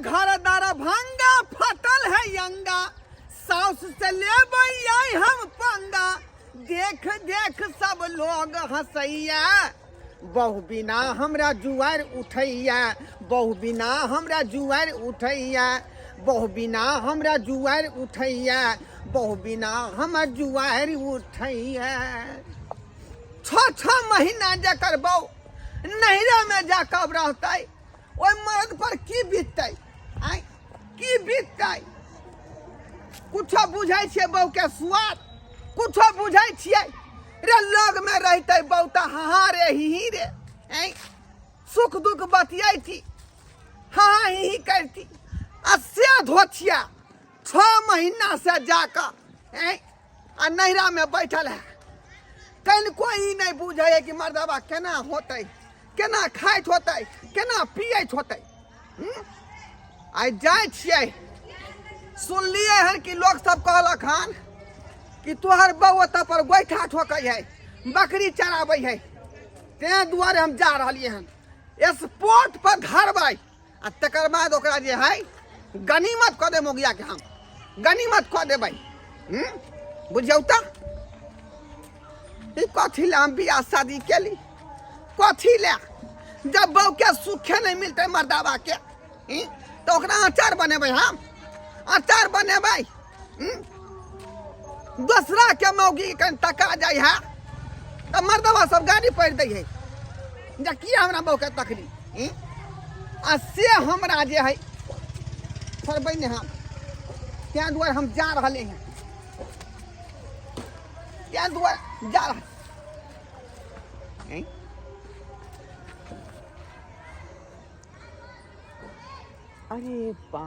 घर दरभंगा फटल है अंगा, साउस से लेबै आई हम पंगा, देख देख सब लोग हंसैया, बहु बिना हमरा जुआर उठैया, बहु बिना हमरा जुआर उठैया, बहु बिना हमरा जुआर उठैया, बहु बिना हमर जुआर उठैया। 6 6 महीना जकर बहु नैहरा में जाकर रहतै, ओहि मर्द पर की बीततै? आँय, की बीततै? कुछो बुझै छियै बहु के स्वाद? कुछो बुझै छियै रे? लग में रहतै बहु तऽ हाँ रे ही ही रे, आँय, सुख दुख बतियैती, हाँ ही ही करती। आ से धोथिया 6 महीना से जाकऽ आँय आ नैहरा में बैठल है, कनिको ई नहि बुझै है कि मर्दबा केना होतै, केना खाइत होतै, केना पियैत होतै। आइ जाइ छियै, सुनलियै हन कि लोक सब कहलक हन कि तोहर बहू ओतऽ पर गोइठा ठोकै है, बकरी चराबै है, तें दुआरे हम जा रहलियै हन। स्पोर्ट पर धरबै आ तकर बाद ओकरा जे है गनीमत कऽ देब, मोगिया के हम गनीमत कऽ देबै। बुझियौ तऽ ई कथी लए हम बियाह शादी केली? कथी लए? जब बहू के सुखे नहीं मिलतै मर्दाबा के, तऽ ओकरा अचार बनेबै हम, अचार बनेबै। दोसरा के मौगी कनि तका जाइ है तऽ मर्दबा सब गाड़ी पढ़ि दै है जे किया हमरा बहू के तकली। आ से हमरा जे है छोड़बै नहि हम, तें दुआरे हम जा रहले हैं, तें दुआरे जा रहल। अरे बा,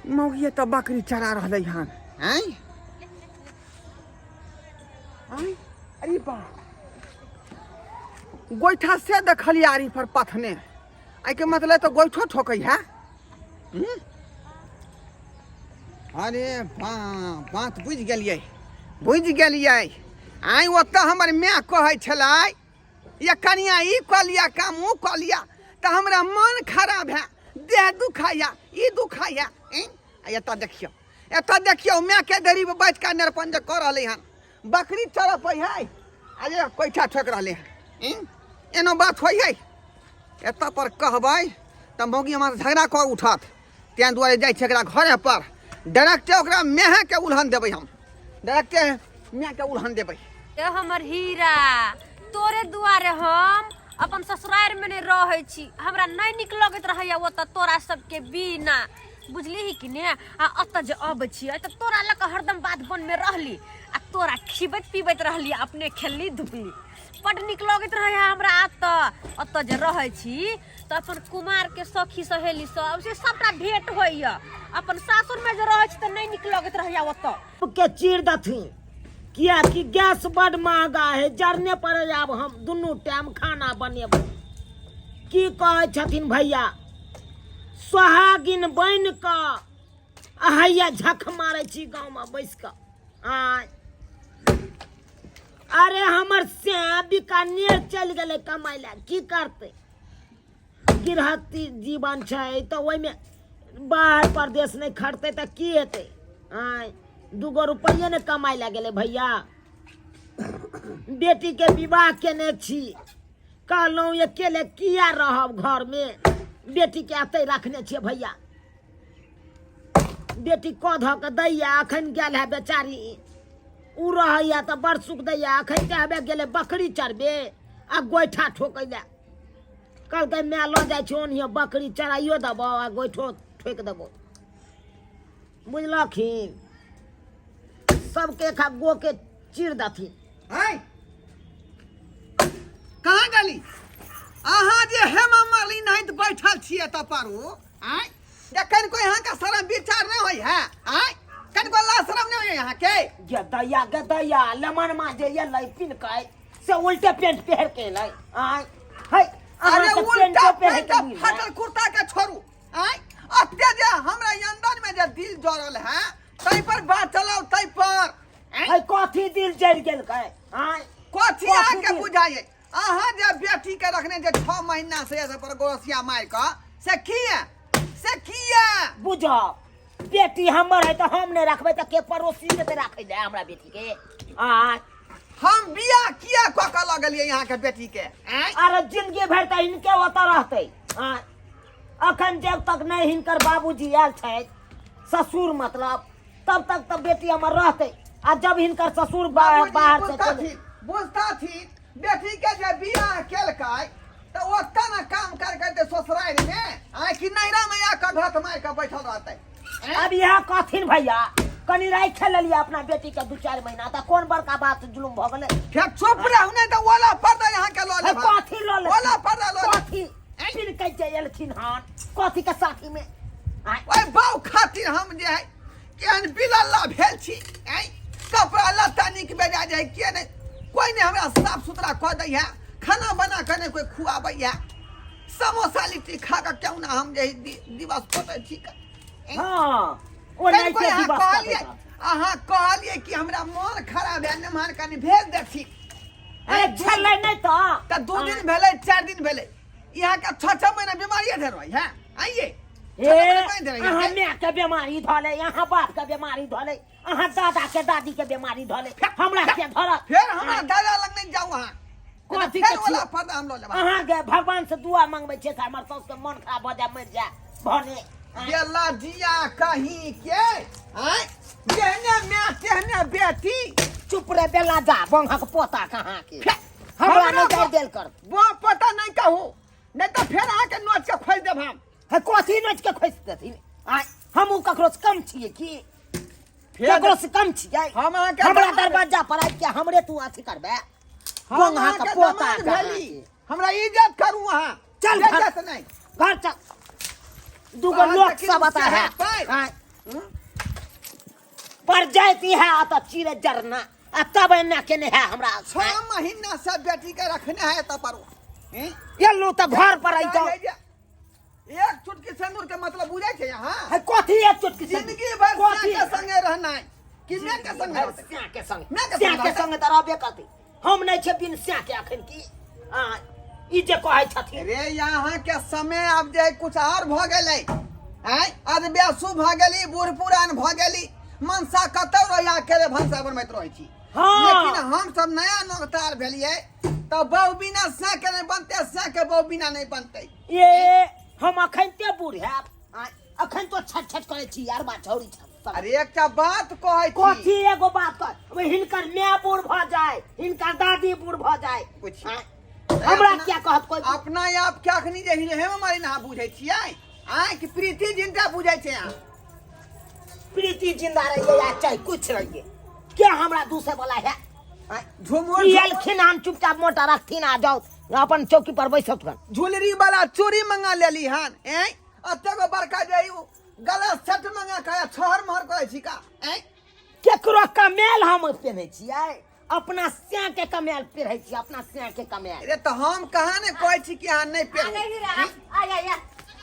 मौगिया तऽ बकरी चरा रहलै हन। आँय आँय, अरे बा, गोइठा से देखलियै आरी पर पथने, एहिके मतलब तऽ गोइठो ठोकै है। अरे बा, बात बुझि गेलियै, बुझि गेलियै। आँय, ओतऽ हमर माय कहै छलै ये कनिया ई कऽ लिअ काम, ओ कऽ लिअ, तऽ हमरा मन खराब है, देह दुखाइया, ई दुखाइया। आ एतऽ देखियौ, एतऽ देखियौ, मायके देरी पर बैठ कऽ नेरपन जे कऽ रहलै हन, बकरी चरपै है आ ये कोइठा ठोकि रहलै हन। एनो बात होइ है? एतऽ पर कहबै तऽ मौगी हमर झगड़ा कऽ उठत, तें दुआरे जाइ छै एकरा घरे पर डायरेक्टे ओकरा मेहे के उलहन देबै हम, डायरेक्टे मेह के उलहन देबै। ए हमर हीरा, तोरे दुआरे हम अपन ससुरार में नहीं रहै छी, हमरा नहीं नीक लगैत रहैया ओतऽ तोरा सबके बिना, बुझलिही कि ने? आ ओतऽ जे अबै छियै तऽ तोरा लऽ कऽ हरदम बाध वन में रहली आ तोरा खिबैत पिबैत रहली, अपने खेलली धुपली, बड्ड नीक लगैत रहैया हमरा। ओतऽ ओतऽ जे रहै छी तऽ अपन कुमार के सखी सहेली सब से सबटा भेंट होइया। अपन सासुर में जे रहै छी तऽ नहीं नीक लगैत रहैया ओतऽ। के चीर दथिन, कियाकि गैस बड महगा है, जरने पर आब हम दुनू टाइम खाना बनेबै। की कहै छथिन भैया, सोहागिन बनि कऽ अहैया झख मारै छी गाँवमे बैस कऽ। आँय, अरे हमर से बीकानेर चलि गेलै कमाइ लए, की करतै? गृहस्थी जीवन छै तऽ ओहिमे बाहर परदेश नहि खटतै तऽ की हेतै? आँय, दूगो रुपैए ने कमाइ लए गेलै भैया। बेटीके विवाह केने छी, कहलहुँ अकेले किया रहब घरमे, बेटीके एतै रखने छियै भैया। बेटी कऽ धऽ कऽ दैया, अखन गेल है बेचारी, उ रहैया तऽ बड़ सुख दैया। अखन तऽ हबे गेलै बकरी चरबे आ गोइठा ठोकै लए, कहलकै माय लऽ जाइ छियौ ओनहियो बकरी चराइयो देबौ आ गोइठो ठोकि देबौ। बुझलखिन, सबके एक गो के चीर दथिन। आय कहाँ गेली अहाँ जे हेमा मालिनी नाहित बैठल छियै तऽ पारू? आय, जखन कोई अहाँ के शरम विचार नहीं होई है, आय कनिको ला शरम नहीं होई अहाँ के? गे दैया, गे दैया, लेमन मा जे एलै पिनकै से उल्टे पेंट पहिर के एलै। आय है, अरे अहाँ के उल्टा पेंटो पहिर पेंट के मिल फटल कुर्ता के छोड़ू। आय, अते जे हमरा अंदर में जे दिल जरल है तै पर बात चलाओ, तै पर। आँय? है, कथी दिल जरि गेल कै? आय, कथी अहाँ के दिल? बुझाइए? अहाँ जे बेटी के रखने जे 6 महीना से एतऽ पर गोरसिया मारि कऽ से किया से किया बुझो बेटी हमर है तऽ हम नहि रखबै तऽ के पड़ोसी देतै राखै लए हमरा बेटी के आ हम बियाह किया कऽ के लऽ गेलियै यहाँ के बेटी के आँय? अरे जिंदगी भरि तऽ हिनके ओतऽ रहतै आ अखन जब तक नहि हिनकर बाबूजी आयल छथि ससुर मतलब तब तक तऽ बेटी हमर रहतै आ जब हिनकर ससुर बाबूजी बाहर से बुझताथिन बुझताथिन बेटी के जे बियाह केलकै तऽ ओतऽ ने काम कर करते ससुरारि मे आँय कि नैरा मे आके घत मारि के बैठल रहतै अब यह कहथिन भैया कनि राखि लेलियै अपना बेटी के 2-4 महीना तऽ कोन बड़का बात जुलुम भऽ गेलै फेर चुप रहू नहि तऽ ओला पर्दा यहाँ के लऽ हे, लेब कथी लऽ लेथिन? ओला पर्दा लऽ लेब कथी पिनकै जे एलखिन हन कथी के साथी में आँय, ओहि बाउ खातिर हम जे है केहन बिलल्ला भेल छी आँय कपड़ा लत्ता नीक बेजा जे है किए नहि कोइ नहि हमरा साफ सुथरा कऽ दै है खाना बना कऽ नहि कोइ खुआबै है समोसा लिट्टी खा कऽ केहुना हम जे है दिवस कटै छी हँ ओ नहि कोइ छै अहाँ दिवस कहलियै कटैत। अहाँ कहलियै कि हमरा मोन खराब है नमहर कनि भेज देथिन अरे छलै नहि तऽ तऽ 2 दिन भेलै 4 दिन भेलै यहाँ के 6-6 महीना बीमारिये धर रही है आइए ए 6-6 महीना धर रही अहाँ है माय के बीमारी धले अहाँ बाप के बीमारी धले अहाँ दादा के दादी के बीमारी धले हमरा के धरत फेर हमरा दादा लग नहीं जाऊ अहाँ कथी फेर के वाला छियै? पर्दा हम लऽ लेब अहाँ के भगवान से दुआ मंगबै छियै से हमर साउस के मन खराब भऽ जाय मरि जाय भने गेला जिया कहीं के आँय जेहने माय तेहने बेटी चुप रे बेला जा बंहक पोता कहाँ के हमरा नहि जाय देल कर बो पता नहीं कहू नहीं तो फेर अहाँके नोच के खोजि देब हम हे कथी नोच के खोसि देथिन आँय हमहूँ ककरो से कम छियै की फेर ककरो से कम छियै हम अहाँके हमरा दमाद- दरवाजा पर आबि के हमरे तू अथी करबे हम बंहा अहाँके के पोता दमाद कहाँ भेली के। हमरा इज्जत करू अहाँ चल घर। इज्जत नहीं घर चल दूगो अहाँ लोक तऽ सब आता है पाइ। आँय। पर जाती है आ तऽ चिरे जरना आ तब एना केने है हमरा 6 महीना से बेटी के रखने है तब पर हैं? एलू तऽ घर पर अइतौ एक चुटकी सिंदूर के मतलब बुझै छै अहाँ है कथी एक चुटकी से जिंदगी भर कथी के संगे रहनाइ कि मैं के संगे रहतै? स्या के संग मैं के स्या संग के रहतै? संग तऽ रहबे करतै हम नहि छै बिन स्या के अखन की आ ई जे कहै छथिन रे यहाँ के समय आब जे कुछ और भ गेलै आँय अधव्यासु भ गेली बूढ़ पुरान भ गेली मनसा कतौ रहिया के भनसा बनबैत रहै छी लेकिन हम सब नया नौतार भेलियै तऽ बहु बिना से के नहि बनतै से के बहु बिना नहि बनतै ए हम अखन ते बूढ़ हैब आँय, अखन तो छट छट करै छी यार बा छौरी छट अरे एकटा बात कहै छी कथी एगो बात कर ओय हिनकर माय बूढ़ भऽ जाय हिनकर दादी बूढ़ भऽ जाय पूछि। आँय, हमरा क्या कहत कोई अपना आप के अखनी जे हेमा मालिनी अहाँ बुझै छियै आँय कि प्रीति जिंदा बुझै छै अहाँ प्रीति जिंदा रहिए या चाहे कुछ रहिए क्या हमरा दूसरे वाला है आँय, झुमुर ई एलखिन हन चुपचाप मोटा रखथिन आ जाओ अपन चौकी पर बैसत हन झुलरी वाला चूड़ी मंगा लेली हन ऐं एते गो बड़का जे ई गला सेट मंगा के छहर महर करै छी का ऐं केकरो कमेल हम पेन्है छियै अपना स्या के कमेल पेन्है छियै अपना स्या के कमेल अरे तऽ हम कहाँ ने कहै छी कि अहाँ नहि आ पेरू गई हीरा आ आ आ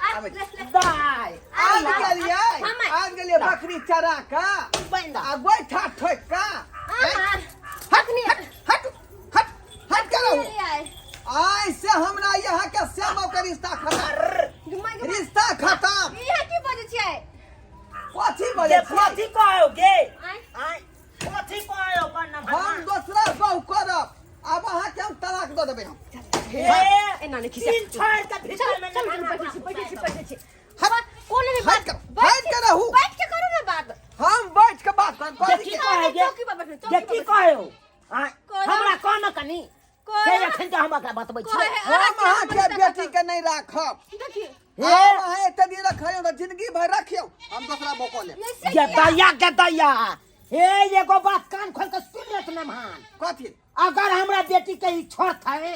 आ आबै ले ले दाय आबि गेलियै हम आबि गेलियै बकरी चरा कऽ बंदा आ गोइठा ठोकि कऽ आ ऐं? हट हट हट हट हट के रहू आइ से हमरा यहाँ के श्यामो के रिश्ता खत्म घुमा घुमा रिश्ता खत्म इहा की बजै छियै कथी ये बजै छियै कथी कहोगे आँय आँय कथी कहो अपन हम दोसरा बहु करब आब अहाँके हम तलाक दऽ देबै हम एना नहि खिसा। तीन छोड़ के भीतर चल में चल नहाना बैठे छी बैठे छी बैठे छी हट कोन नहि हट बात कर हट के रहू बैठ के करू ना बात हम बैठ के बात करब जे कथी की के? कहोगे चौकी पर बैठो, चौकी जे पर की बैठो। कहो आँय कहू। हमरा कह न कनी कहू। से अखन तऽ हम एकरा बतबै छी कहै हम अहाँके बेटी के नहि राखब देखिए हे हम अहाँ एते दिन रखियौ तऽ जिंदगी भरि रखियौ हम दोसरा मौका लेब ऐसे गे दैया गे दैया हे एगो बात कान खोल के सुन लेत नमहान कथी अगर हमरा बेटी के ई छोड़तै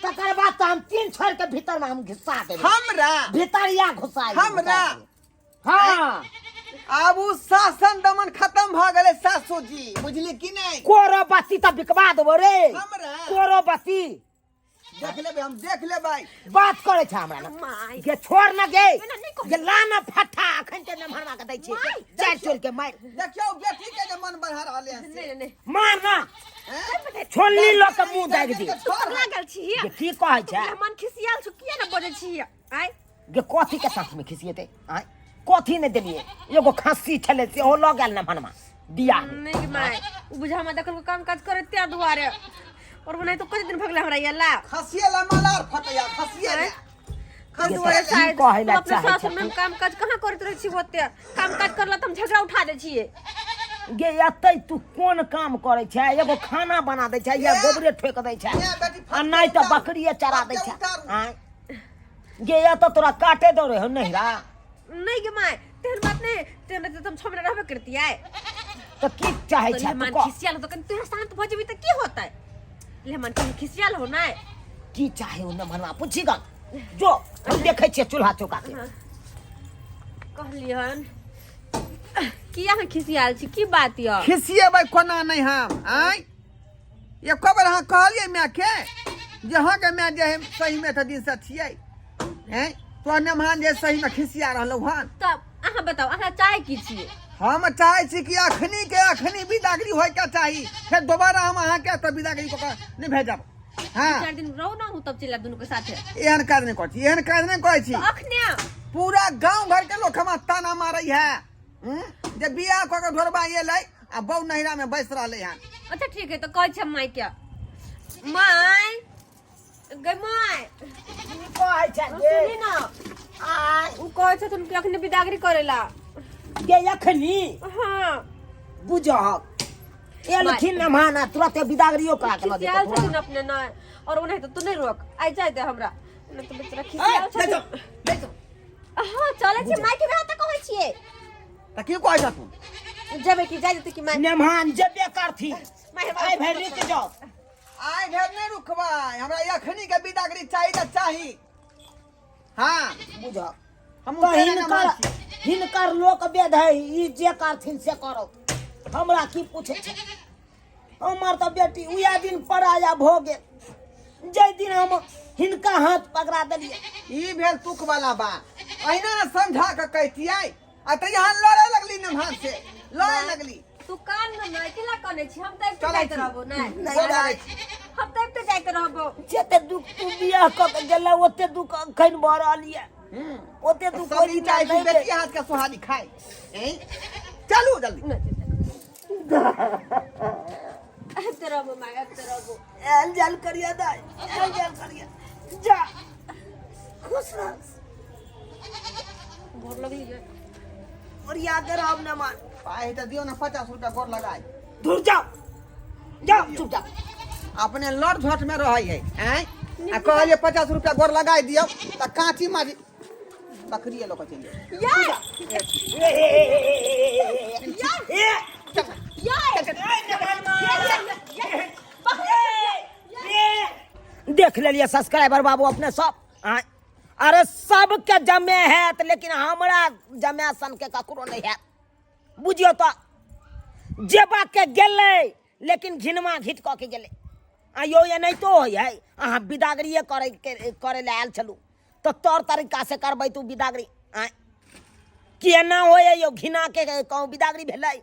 तकर बाद तऽ हम तीन छोड़ के भीतर में हम घुसा देबै हमरा भीतर या घुसा हमरा? हाँ आब उ शासन दमन खत्म भऽ गेलै सासू जी बुझली कि नहि कोरो बत्ती तऽ बिकवा देबो रे हमरा? कोरो बत्ती देख लेबै हम देख लेबै बात करे छै हमरा न माय गे छोड़ न गे एना नहि कहू। गे ला न फट्ठा अखन के नमहरवा के दै छै माय, चारि चोर के मार देखियौ बेटी के जे मन बढ़ा रहल है से नहीं नहीं मार न हैं? छोलनी लऽ के मुंह दागि दे तू पगला गेल छी गे की कहै छै मन खिसियाल छु किया ना बजै छी आय गे कथी के साथ में खिसिएतै आँय कथी नहि देलियै एगो खस्सी छलै सेहो लऽ गेल ने भनमा बियाह में नहीं गे माय उ बुझा हमरा देखल काम काज करे त्या दुआरे और वो नहीं तो कते दिन भगले हमरा ये ला खसिए ला माला आर फटैया खसिए ला ये दुआरे तऽ की शायद कहै लए हम अपने चाहै सासुर में छथिन हम काम काज कहाँ करैत रहै छी ओते काम काज करला तऽ हम झगड़ा उठा दै छियै गे एतै तू कोन काम करै छै एगो खाना बना दै छै या गोबरे ठोकि दै छै ए, बेटी, आ नहि तऽ बकरिए चरा दै छै आँय गे एतऽ तोरा काटे दौड़े हो नहिरा नहीं गे माय तेहन बात नहीं तेहन रहते तऽ हम 6 महीना रहबे करतियै तऽ की चाहै तो छै तू लेहमान कह खिसियाल हो तो कनि तू शांत भऽ जेबही तऽ की होतै लेहमान कनि खिसियाल हो नहि की चाहे ओ नमहनवा पूछी गन जो हम देखै छियै चूल्हा चौका के कहलियन की अहाँ खिसियाल छी की बात यऽ खिसिएबै कोना नहि हम आँय एको बेर अहाँ कहलियै मायके जे हँ गे माय जे सहीमे तऽ दिनसँ छियै हैं तो नमहान जे सहीमे खिसिया रहलहुँ हन तब अहाँ बताउ अहाँ चाहै की छियै हम चाहै छी कि अखनी के अखनी विदागरी होइके चाही फेर दोबारा हम अहाँके एतऽ विदागरी कऽ कऽ नहि भेजब हँ चारि दिन रहू ना हूँ तब चलि आयब दुनू के साथे एहन काज नहि करै छी एहन काज नहि करै छी तऽ अखने पूरा गांव घर के लोग हमरा ताना मारै है हम्म? जे बियाह कऽ के ढोरबा एलै आ बहु नैहरा में बैस रहलै हन अच्छा ठीक है तऽ कहै छियै माय के माय गै माय की कहै छै गे सुनी ना आय उ कहै छथुन कि अखने बिदागरी करेला गे अखनी हाँ बुझहक एलखिन मेहमान आ तुरते बिदागरियो करा के लऽ खिसियाल जेतौ छथिन अपने नहि और ओनाहि तऽ तू नहि रोक आइ जाय दे हमरा नहि तऽ बेचारा खिसियाल ले जाओ छथिन ले जाओ हाँ चलै छी माय के बियाह तऽ कहै छियै तऽ की कहै छथुन जेबै कि जाय देतै कि माय मेहमान जेबे करथिन माय आइ भरि रुकि जाउ आइ भरि नहि रुकबै हमरा अखनी के बिदागरी चाही तऽ चाही हाँ बुझहक हम तऽ हिनकर हिनकर लोक वेद है ई जे करथिन से करो हमरा की पूछै छै हमर तऽ बेटी उएह दिन पराया भऽ गेल जाहि दिन हम हिनका हाथ पकड़ा देलियै ई भेल तुक वाला बात अहिना ने समझा के कहितियै आ तऽ यहाँ लड़े लगली नमहान से लड़े लगली तू कान न नहि केला कने छी हम तऽ आबिते चलै जाइत छी। रहबो नहि नहि चलै छी। हम तऽ आबिते जाइत रहबो जते दुख तू बियाह कऽ के गेलै ओते दुख अखन भऽ रहल यऽ ओते दुख सब ओहि दिन दिना चाहै छी नहि बेटी भेल। हाथ के सोहारी खाय हैं? चलू जल्दी आबिते रहबो माय आबिते रहबो आयल जायल करिया दाइ आयल जायल करिया जा खुश रह गोर लगली जे ओरिया के रहब न मान पाइ तऽ दियौ ने 50 रुपया गोर लगाय दूर जाओ जाओ चुप जाओ अपने लड़ झट में रहै है आँय आ कहलियै 50 रुपया गोर लगाय दियौ तऽ काँची मारी बकरिए लऽ कऽ चलि जाउ या ए ए ए ए या देख लेलिए सब्सक्राइबर बाबू अपने सब आँय अरे सबके जमे हैत लेकिन हमरा जमे सनके ककरो नहि हैत बुझियौ तऽ जेबा के गेलै लेकिन घिनमा घिट कऽ के गेलै आ यौ एनाहितो होइ है अहाँ बिदागरिए करै के करै लए आयल छलहुँ तऽ तौर तरीकासँ करबै तू बिदागरी आँय कि एना होइ है यौ घिना के कहूँ बिदागरी भेलै